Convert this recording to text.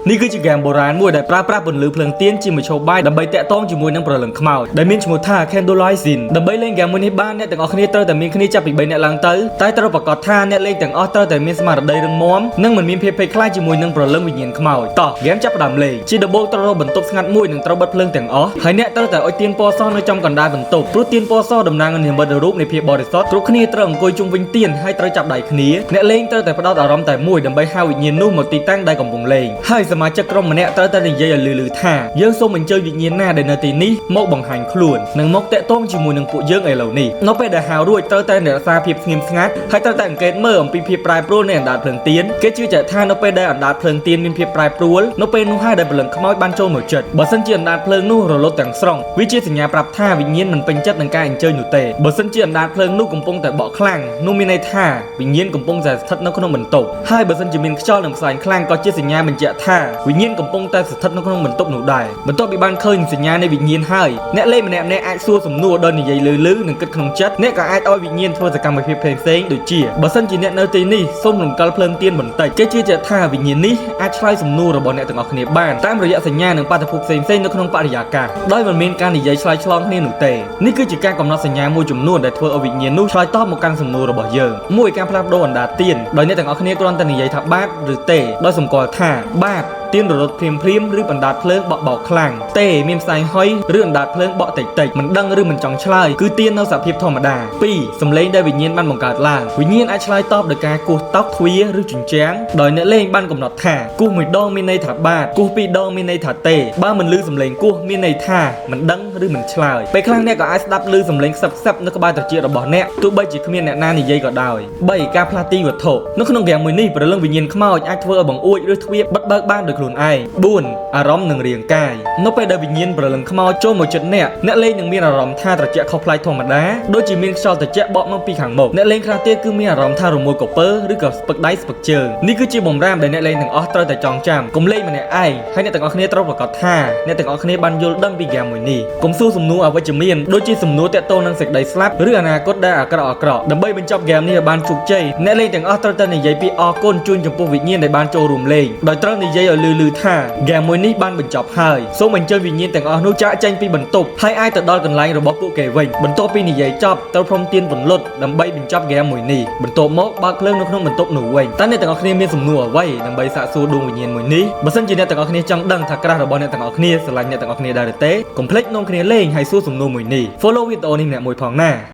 នេះគឺជាហ្គេមបុរាណមួយដែលប្រើប្រាស់ពន្លឺភ្លើងទៀនជាមធ្យោបាយដើម្បីតាក់ទងជាមួយនឹងព្រលឹងខ្មោចដែលមានឈ្មោះថា Candlelight Scene ដើម្បីលេងហ្គេមមួយនេះបានអ្នកទាំងអស់គ្នាត្រូវតែមានគ្នាចាប់ពី3នាក់ឡើងទៅតែត្រូវប្រាកដថាអ្នកលេងទាំងអស់ត្រូវតែមានស្មារតីរឹងមាំនិងមិនមានភាពភ័យខ្លាចជាមួយនឹងព្រលឹងវិញ្ញាណខ្មោចតោះហ្គេមចាប់ផ្ដើមលេងជាដំបូងត្រូវរកបន្ទប់ស្ងាត់មួយនិងត្រូវបិទភ្លើងទាំងអស់ហើយអ្នកត្រូវតែអុជទៀនពណ៌សនៅចំកណ្ដាលបន្ទប់ព្រោះទៀនពណ៌សតំណាងឲ្យនិមិត្តរូបនៃភាពបរិសុទ្ធគ្រប់គ្នាត្រូវអង្គុយជុំវិញទៀនហើយត្រូវចាប់ដៃគ្នាអ្នកលេងត្រូវតែផ្ដោតអារម្មណ៍តែមួយដើម្បីហៅវិញ្ញាណនោះមកទីតាំងដែលកំពុងលេងហើយសមាជិកក្រុមម្នាក់ត្រូវតែនិយាយឲ្យលឺៗថាយើងសូមអញ្ជើញវិញ្ញាណណាដែលនៅទីនេះមកបង្ហាញខ្លួននិងមកតាក់ទងជាមួយនឹងពួកយើងឥឡូវនេះនៅពេលដែលហៅរួចត្រូវតែរក្សាភាពស្ងៀមស្ងាត់ហើយត្រូវតែអង្កេតមើលអំពីភាពប្រែប្រួលនៃអណ្ដាតភ្លើងទៀនគេជឿជាក់ថានៅពេលដែលអណ្ដាតភ្លើងទៀនមានភាពប្រែប្រួលនៅពេលនោះហើយដែលព្រលឹងខ្មោចបានចូលមកចិត្តបើសិនជាអណ្ដាតភ្លើងនោះរលត់ទាំងស្រុងវាជាសញ្ញាប្រាប់ថាវិញ្ញាណមិនពេញចិត្តនឹងការអញ្ជើញនោះទេបើសិនជាអណ្ដាតភ្លើងនោះកំពុងតែបក់ខ្លាំងនោះមានន័យថាវិញ្ញាណកំពុងតែស្ថិតនៅក្នុងបន្ទប់ហើយបើសិនជាមានខ្យល់និងផ្សែងខ្លាំងក៏ជាសញ្ញាបញ្ជាក់ថាវិញ្ញាណកំពុងតែស្ថិតនៅក្នុងបន្ទប់នោះដែរបន្ទាប់ពីបានឃើញសញ្ញានៃវិញ្ញាណហើយអ្នកលេងម្នាក់ៗអាចសួរសំណួរដោយនិយាយលឺៗនិងគិតក្នុងចិត្តអ្នកក៏អាចឲ្យវិញ្ញាណធ្វើសកម្មភាពផ្សេងៗដូចជាបើសិនជាអ្នកនៅទីនេះសូមរំកិលភ្លើងទៀនបន្តិចគេជឿជាក់ថាវិញ្ញាណនេះអាចឆ្លើយសំណួររបស់អ្នកទាំងអស់គ្នាបានតាមរយៈសញ្ញានិងបាតុភូតផ្សេងៗនៅក្នុងបរិយាកាសដោយមិនមានការនិយាយឆ្លើយឆ្លងគ្នានោះទេនេះគឺជាការកំណត់សញ្ញាមួយចំនួនដែលធ្វើឲ្យវិញ្ញាណនោះឆ្លើយតបមកកាន់សំណួររបស់យើងមួយការផ្លាស់ប្ដូរអណ្ដាតទៀនដោយអ្នកទាំងអស់គ្នាគ្រាន់តែនិយាយថាបាទឬទេដោយសម្គាល់ថាបាទទៀនរលត់ភ្លាមភ្លាមឬបណ្ដាតភ្លើងបក់បោកខ្លាំងទេមានផ្សែងហុយឬអណ្ដាតភ្លើងបក់តិចតិចមិនដឹងឬមិនចង់ឆ្លើយគឺទៀននៅសភាពធម្មតា2សំឡេងដែលវិញ្ញាណបានបង្កើតឡើងវិញ្ញាណអាចឆ្លើយតបដោយការគោះតុទ្វារឬជញ្ជាំងដោយអ្នកលេងបានកំណត់ថាគោះមួយដងមានន័យថាបាទគោះពីរដងមានន័យថាទេបើមិនឮសំឡេងគោះមានន័យថាមិនដឹងឬមិនឆ្លើយពេលខ្លះអ្នកក៏អាចស្ដាប់ឮសំឡេងខ្សឹបខ្សឹបនៅក្បែរត្រចៀករបស់អ្នកទោះបីជាគ្មានអ្នកណានិយាយក៏ដោយ3ការផ្លាស់ទីវត្ថុនៅក្នុងហ្គេមមួយនេះព្រលឹងវិញ្ញាណខ្មោចអាចធ្វើឲ្យបង្អួចឬទ្វារបិទបើកបានដោយខ្លួនឯង4អារម្មណ៍និងរាងកាយនៅពេលដែលវិញ្ញាណព្រលឹងខ្មោចចូលមកជិតអ្នកអ្នកលេងនឹងមានអារម្មណ៍ថាត្រជាក់ខុសប្លែកធម្មតាដូចជាមានខ្យល់ត្រជាក់បក់មកពីខាងមុខអ្នកលេងខ្លះទៀតគឺមានអារម្មណ៍ថារមួលកពើឬក៏ស្ពឹកដៃស្ពឹកជើងនេះគឺជាបំរាមដែលអ្នកលេងទាំងអស់ត្រូវតែចងចាំកុំលេងម្នាក់ឯងហើយអ្នកទាំងអស់គ្នាត្រូវប្រាកដថាអ្នកទាំងអស់គ្នាបានយល់ដឹងពីហ្គេមមួយនេះកុំសួរសំណួរអវិជ្ជមានដូចជាសំណួរទាក់ទងនឹងសេចក្តីស្លាប់ឬអនាគតដែលអាក្រក់អាក្រក់ដើម្បីបញ្ចប់ហ្គេមនេះឲ្យបានជោគជ័យអ្នកលេងទាំងអស់ត្រូវតែនិយាយពីអរគុណជូនចំពោះវិញ្ញាណដែលបានចូលរួមលេងដោយត្រូវនិយាយឲ្យលឺៗថាហ្គេមមួយនេះបានបញ្ចប់ហើយសូមអញ្ជើញវិញ្ញាណទាំងអស់នោះចាកចេញពីបន្ទប់ហើយអាចទៅដល់កន្លែងរបស់ពួកគេវិញបន្ទាប់ពីនិយាយចប់ត្រូវព្រមទៀនពន្លត់ដើម្បីបញ្ចប់ហ្គេមមួយនេះបន្ទាប់មកបើកភ្លើងនៅក្នុងបន្ទប់នោះវិញតើអ្នកទាំងអស់គ្នាមានសំណួរអ្វីដើម្បីសាកសួរដួងវិញ្ញាណមួយនេះបើសិនជាអ្នកទាំងអស់គ្នាចង់ដឹងថាcrush របស់អ្នកទាំងអស់គ្នាស្រឡាញ់អ្នកទាំងអស់គ្នាដែរឬទេកុំភ្លេចនាំគ្នាលេងហើយសួរសំណួរមួយនេះ Follow វីដេអូនេះម្នាក់មួយផងណា។